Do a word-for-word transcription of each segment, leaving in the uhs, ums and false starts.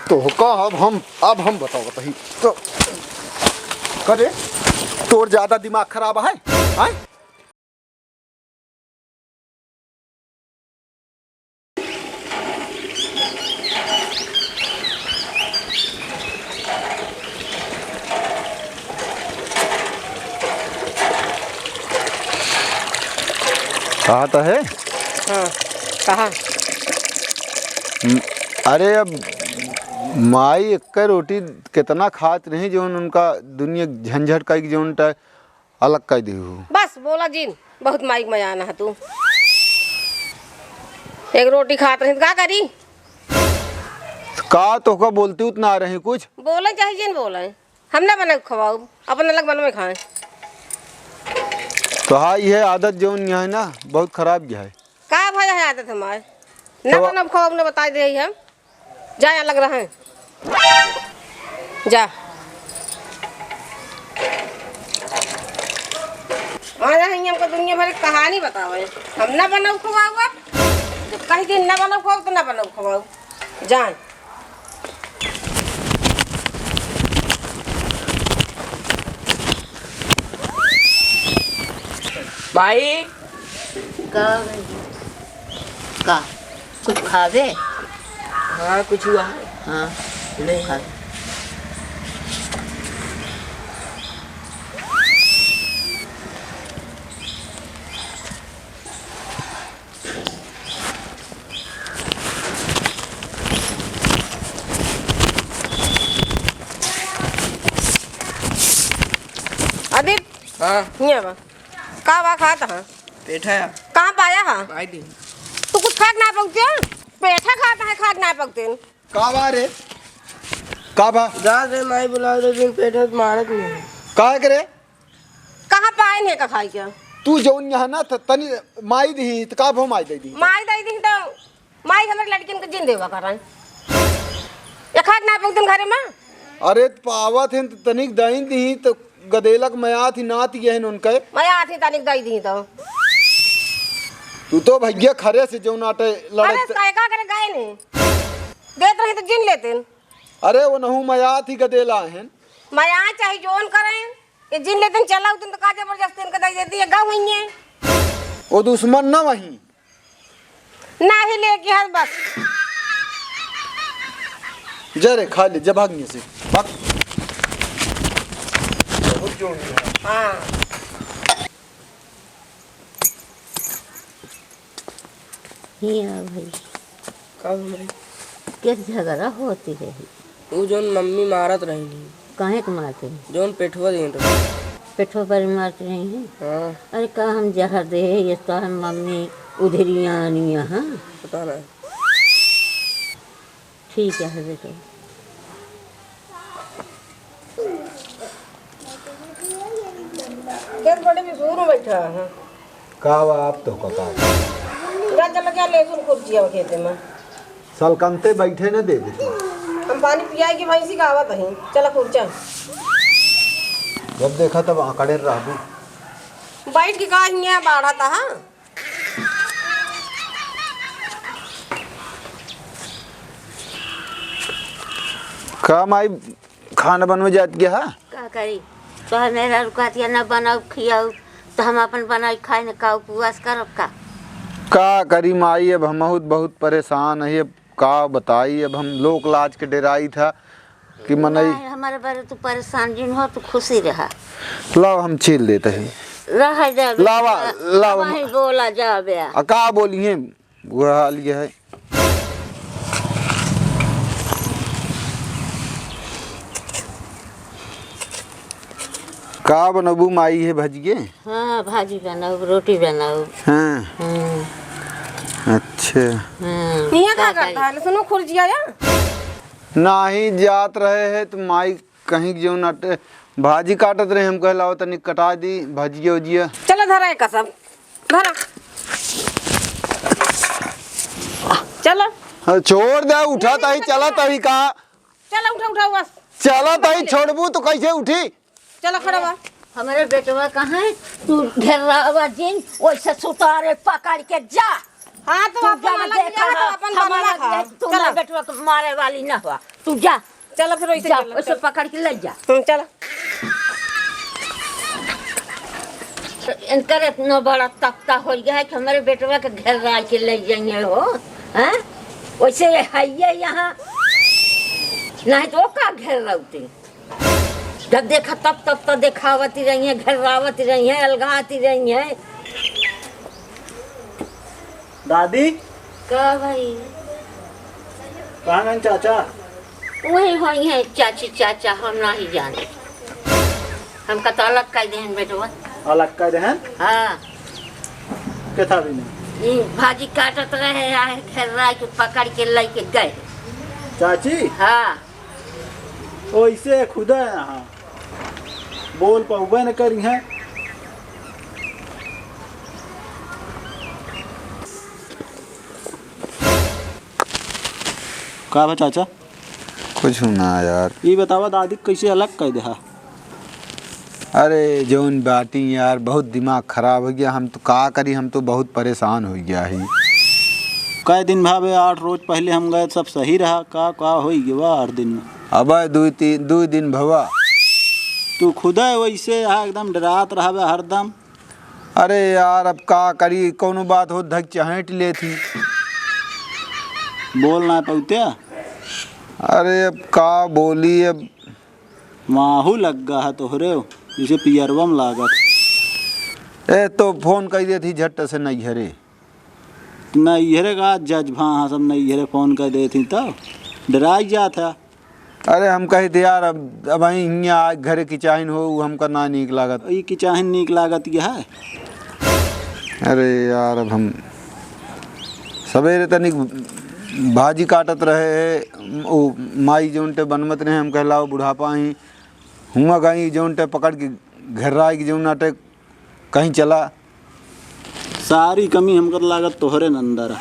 तो का अब हम, अब हम बताओ बताई तो। करे, तोर ज्यादा दिमाग खराब है, हैं? कहा तो है? हाँ, कहा। म-, अरे अब माई एक रोटी कितना खात रही, जौन उनका दुनिया झंझट का, जौन टा-, अलग कर दी हो। बस बोला जिन, बहुत माइक में आना है तू। एक रोटी खात रही तो का करी? का तोहका बोलती उतना आ रही कुछ? बोले चाहे जिन बोले, हम ना बना के खवाऊ, अपन अलग बनवे खाए। तो हाँ, यह आदत जौन यहाँ है ना, बहुत खराब गया है। का भया है आदत हमार? ना तो बनावे खवाऊ, ना बताई दे हम। जा, यहाँ लग रहा है। जा। आ रहा है, हमको दुनिया भर की कहानी बतावे। हम ना बनाऊ खवाऊ अब। जब कही दिन ना बनाऊ खवाऊ, तो ना बनाऊ खवाऊ। जान। माई। का हो गई? का? कुछ खावे? हाँ, कुछ हुआ है। हाँ, ले। खा। अदित, हाँ। हियाँ बा। का बा खात ह? पेठा है। कहाँ पाया ह? आई थी। तू कुछ खात ना पकते? पेठा खात ह, खात ना पकते। का बा रे? का बा? जा रे, माई बुला दे, बिन पेठा तो मारत नहीं। का करे? कहाँ पाए नहीं का खाई के? तू जौन यहाँ ना त-, तनी माई दही, त का भो माई दे दी? माई दे दी तो माई हमरे लड़किन के जिन देवा करन। एक हाथ ना पकते घरे में। अरे, त पावत हैं त तनिक दही दी, त गदेलक मयात ही नात ये हैं उनके। मयात ही तनिक दही दी तो। तू तो भैया खरे से जौन आटे लड़त। अरे, काय का करे गए नहीं? देत रही तो जिन लेते। अरे, वो नहू मयात ही गदेला हैं। मयात चाहे जौन करें, ये जिन लेते चला उतन तो का जबरदस्ती इनके दे देती है, गाँव वहीं है। वो दुश्मन ना वहीं। नाही लेके हर बस। जा रे, खा ले, जा भाग यहाँ से, भाग। बहुत जोर है। हाँ। हियाँ भाई। का हो भाई? के झगड़ा होती रही? उ जौन मम्मी मारत रही। काहे के मारत रही? जौन पेठवा देत रही। पेठवा पर मारत रही हैं? हाँ। अरे का हम जहर दे, ये तो हम मम्मी उधरिया आनी है, हाँ? पता ना। ठीक है बेटा। खेत बड़े भी दूर बैठा है। का बा आप तो का? जा चला जा लहसुन खुर्चिया खेते में। सलकंते बैठे न दे दे। हम पानी पियाई के भैंसी का आवत ही। चला खुर्चा। जब देखा तब आकड़े रहबू। बैठ के का हियाँ बाढ़ा था, हाँ? का माई खाना बनवे जात के हा? का करी? तोहर मेहरारू कहतिया, "ना बनाऊ, खियाऊ," तो हम अपन बनाई खाई न का, उपवास करब का? का करी माई, अब हमहू बहुत परेशान है, अब का बताई, अब हम लोक लाज के डेराई था कि मनई नहीं, हमारे बारे तू परेशान जिन हो, तू खुशी रहा। लाओ, हम छील देते हैं। रह जा बे। लावा, लावा। वही बोला जा बे। आ, का बोली है? बुरा हाल ये है। का बनबू माई है भजिए? हाँ, भाजी बनाऊ, रोटी बनाऊ। हाँ। हम्म। अच्छा। हम्म। हियाँ का का करता करी? है? सुनो खुर्जिया या? नाही जात रहे है तो माई कहीं के जौन अटे, भाजी काटत रहे, हम कहे, "लाओ तनी कटा दी भाजिया उजिया।" चलो धरा एक सब, धरा। चलो। अरे छोड़ दे, उठा नहीं, तही, नहीं, चला नहीं। तही का? चलो, उठा, उठा, बस। चला तही, छोड़बू तो कैसे उठी? चलो, खड़ा बा। हमारे बेटवा कहाँ है? तू ढेर्रावा जिन, वैसे सुतारे पकड़ के जा। हाँ, तो तू अपन जा, अलग देखा जा, तो अपन हमारा बना खा। तू चला। ना बेटवा के मारे वाली ना हुआ। तू जा। चला फिर वैसे जा, चला, वैसे चला। पकड़ के ले जा। हम्म, चला। इनकर इतना बड़ा तख्ता हो गया है कि हमारे बेटवा के घेरा के ले जाइए हो, हैं? वैसे ये है ये यहाँ, नहीं तो का घेर रौते। जब देखा तब, तब तो देखावती रही है, घेरावती रही है, अलगाती रही है। दादी। का भाई? कहाँ गए चाचा? वही होई है चाची चाचा, हम नहीं जाने। हमका तो अलग कर देहन बेटवा। अलग कर देहन? हाँ। के था भी नहीं? ई भाजी काटत रहे, आए घेरा के पकड़ के लेके गए। चाची? हाँ। ओइसे खुदा है यहाँ। बोल पउबे न करी हैं। का बा चाचा? कुछ ना यार। ई बतावा दादी कैसे अलग कर देहा? अरे जौन बाटी यार, बहुत दिमाग खराब हो गया। हम तो का करी, हम तो बहुत परेशान हो गया ही। कई दिन भावे, आठ रोज पहले हम गए, सब सही रहा। का का हो गया आठ दिन में? अबे दुई तीन, दुई दिन भवा। तू खुदे वैसे यहाँ एकदम डरात रहबे हरदम। अरे यार, अब का करी, कौनो बात हो धक चहेट लेत ही। बोल ना पौते। अरे अब का बोली, अब माहू लग गा है तोहरे, जैसे पियरवा में लागत। ए, तो फोन कर देत ही झट से नैहरे। नैहरे का जज भा, हाँ, सब नैहरे फोन कर देत ही तो डराई जात है। अरे हम कही थे यार, अब, अब हियाँ आ घरे किचाहिन हो, उ हमका ना नीक लागत। ई किचाहिन नीक लागत यह है। अरे यार, अब हम सवेरे तनिक भाजी काटत रहे, ओ माई जौन टे बनमत रहे, हम कहलाओ बुढ़ापा ही हुआ गई जौन टे पकड़ के घेराई के जौन नाटे कहीं चला। सारी कमी हमका तो लागत तोहरे न अंदर है।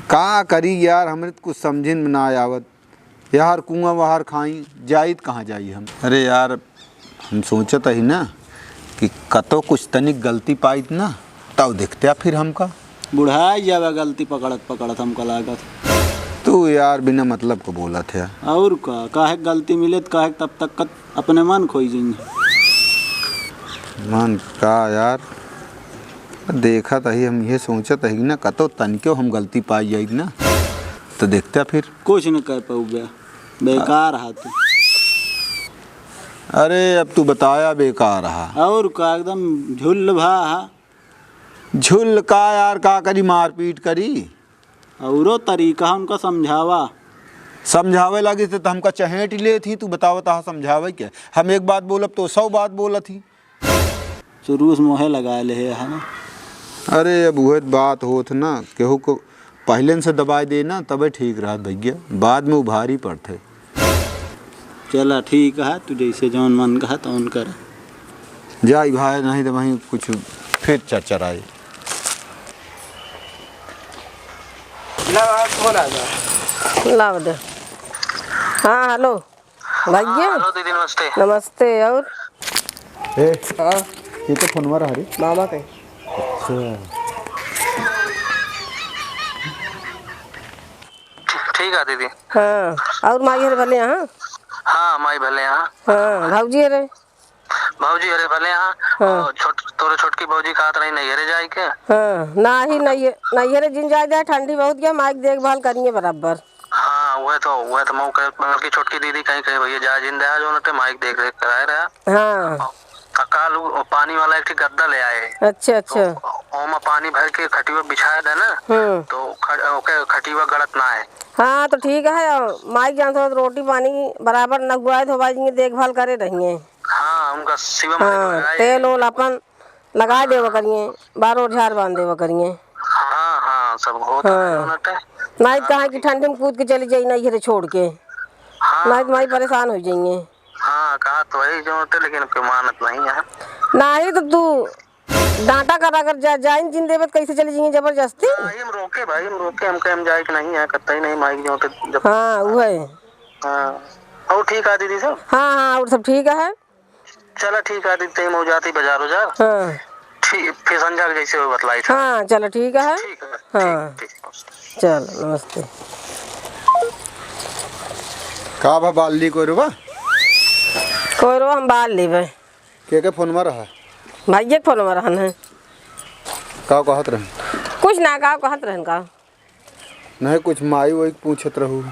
का करी यार, हमरे तो कुछ समझिन में ना आवत। यार कुआं वहार खाई, जाइत कहाँ जाई हम? अरे यार, हम सोचत ही ना कि कतो कुछ तनिक गलती पाइत ना, तब देखते फिर हमका। बुढ़ाई जावे गलती पकड़त पकड़त हमका लागत। तू यार बिना मतलब को बोलत है। और का, काहे गलती मिले त काहे तब तक कत अपने मन खोई जाइए। मन का यार, देखत ही हम ये सोचत ही ना, कतो तनिको हम गलती पाई जाई ना, तो देखते फिर। कुछ न कर पाऊबे, बेकार हा तू। अरे अब तू बताया बेकार हा। और का एकदम झुल्ल भा हा। झुल्ल का यार, का करी, मारपीट करी। औरो तरीका उनका समझावा। समझावे लागी से तो हमका चहेट लेत ही, तू बतावत हा समझावे के? हम एक बात बोलब तो सौ बात बोलत ही। शुरू से मोहे लगा ले है, है ना? अरे अब उहे बात होत ना, केहू को पहले से दबाई दे ना, तबे ठीक रहत भैया, बाद में उ भारी पड़त है। चला ठीक है, तू जैसे जौन मन कहा तौन कर। जाई भाई, नहीं तो वहीं कुछ फिर चरचराई। ना, फोन आ गया। लाव दे। हाँ, हेलो। भैया। हाँ, हेलो दीदी, नमस्ते। नमस्ते, और? ए, हाँ। ये तो फोनवा रहा रे। मामा के। अच्छा। ठीक है दीदी। हाँ, और माई हरे भले यहाँ? हाँ, माई भले यहाँ। हाँ, भौजी हरे? भौजी हरे भले यहाँ। हाँ। और छोट-, तोरे छोटकी भौजी कहत रही नैहरे जाए के। हाँ, नाही, नैहरे जिन जाए दे, ठंडी बहुत गया, माई के देखभाल करिए बराबर। हाँ, वह तो, वह तो मऊ के, मतलब कि छोटकी दीदी कहीं कहीं भैया जा जिन दे, जो उन्हें माई के देख रेख कराए रहा। हाँ। आ काल उ पानी वाला एक ठे गद्दा ले आए। अच्छा, अच्छा। तो ओमा पानी भर के खटिया बिछाए दे ना, हम्म। तो ख-, ओके खटिया गड़त ना है। हाँ, तो ठीक है, माई के जानत हो, रोटी पानी बराबर न हुआ है, तो भाई जी देखभाल करे रहिए। हाँ, उनका शिवम हाँ, तेल ओल अपन लगाए देवा करिए, बार ओर झार बांध देवा करिए। हाँ, हाँ, सब होत है हाँ। नहीं तो कहाँ कि ठंडी में कूद के चली जाई नैहरे छोड़ के। हाँ। नहीं तो माई परेशान हो जाइए। हाँ, कहा तो वही जो होते, लेकिन कोई मानत नहीं है। नहीं तो तू डांटा कर, अगर जा, जाइन जिन देवे तो कैसे चली जाइए जबरदस्ती? नहीं, हम रोके भाई, हम रोके, हम कहे हम जाए कि नहीं है, कतई नहीं, माई जो होते जब हाँ, वो है। हाँ, और ठीक है दीदी सब? हाँ, हाँ, और सब ठीक है। चला ठीक है दीदी, तई मऊ जाती बाजार उजार। हाँ। ठीक, फिर संझा के जैसे हो बतलाई था। हाँ, चलो, ठीक है। ठीक है, हाँ। ठीक, ठीक। चल, नमस्ते। का भा बाल ली कोइरवा? कोइरवा हम बाल लेबे। के के फोन में रहा? भैया के फोन में रहन है। का कहत रहन? कुछ ना, का कहत रहन का? नहीं, कुछ माई वाई के पूछत रहू।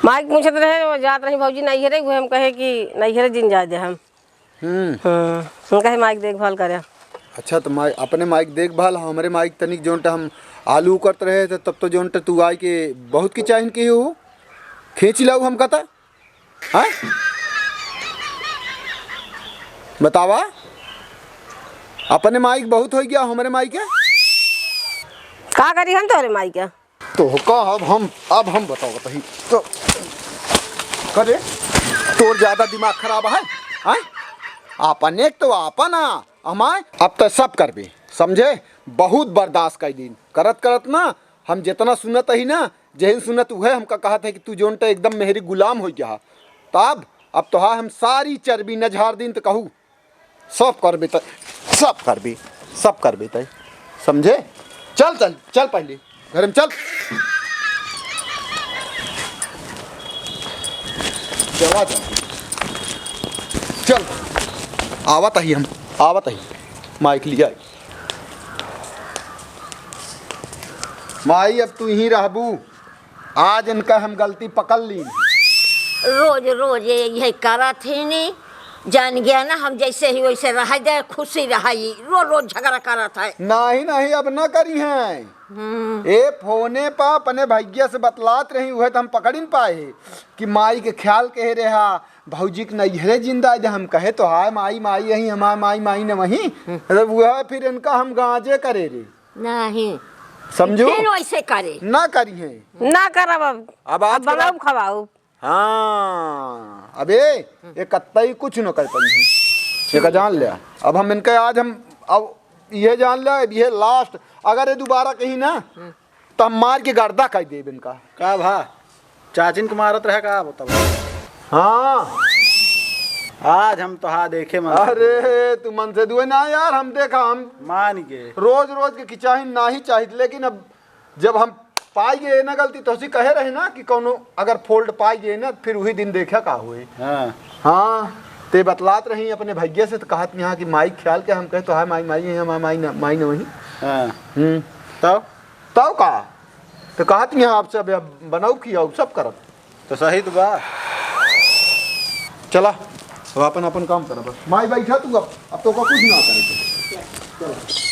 माई के पूछत रहे, वो जात रही भौजी नैहरे, वो हम कहे कि नैहरे जिन जाए दे हम। हम्म। हम्म, हम कहे माई के देखभाल करे। अच्छा, तो माई, अपने माई के देखभाल, हमरे माई के तनिक जोन टा हम आलू करत रहे, तो तब तो जोन टा तू आई के बहुत की चाहिन की हो, खींच लाऊ हम कहता। हाँ? बतावा, अपने माई के बहुत हो गया, हमरे माई के। का करी हम तोहरे माई के? तो का अब हम, अब हम बताओ बताई। तो करे, तोर ज्यादा दिमाग खराब है, हैं? अपने तो आपन आ, हमाय, अब तो सब करबे, समझे? बहुत बर्दाश्त कर दिन, करत करत ना, हम जितना सुनत ही ना, जहिन सुनत उहे हमका कहत है कि तू जोन टा एकदम मेहरी गुलाम हो गया। तब, अब तो हम सारी चर्बी न झाड़ दिन तो कहू, सब करबे तय, सब करबे, सब करबे तय, समझे? चल, चल, चल पहले, घर में चल। चला जा। चल, आवत ही हम, आवत ही। माइक लिया। माई, अब तू यहीं रहबू। आज इनका हम गलती पकड़ ली। रोज रोज ये, ये करत ही नहीं, जान गया ना, हम जैसे ही वैसे रह जाए, खुशी रही। रोज रोज झगड़ा करत है। नहीं, नहीं, अब ना करी हैं। हम्म। ए फोने पर अपने भैया से बतलात रही, उहे तो हम पकड़ न पाए कि माई के ख्याल कहे रहा, भौजी के नैहरे जिंदा है, हम कहे तो हाय माई, माई यही हमार माई, माई न वही। हम्म। अरे वह फिर इनका हम गांजे करे रे। नहीं। समझू? फिर वैसे करे। ना करी है। ना करब अब। अब आज अब के बनाऊ बाद खवाऊ। हाँ, अबे, ये कत्तई कुछ न कर पाई है। ये का जान लिया। अब हम इनका आज हम, अब ये जान लिया, अब ये लास्ट। अगर ये दोबारा कहीं ना, तो हम मार के गर्दा कर देब इनका। का भा? चाचिन के मारत रहे का बताओ? हाँ। आज हम तो हाँ देखे मन से अरे, तू मन से दुए ना यार, हम देखा, हम मान गए। रोज रोज के खिंचाही नाही चाहित, लेकिन अब जब हम पाई गए ना गलती, तो उसी कहे रहे ना कि कौनो अगर फोल्ड पाई गए ना, फिर वही दिन देखा का हुए। हाँ। हाँ, ते बतलात रही अपने भैया से, तो कहत यहाँ कि माई ख्याल के हम कहे तो हाय माई, माई है, माई, माई न, माई न वही। हाँ। हम्म। तब? तब का? तो कहत यहाँ आपसे अब, अब बनाऊ की आऊ, सब करब। तो सही तो बा। चला, अब अपन, अपन काम करब। माई बैठा तू अब, अब तो का कुछ ना करे। चला।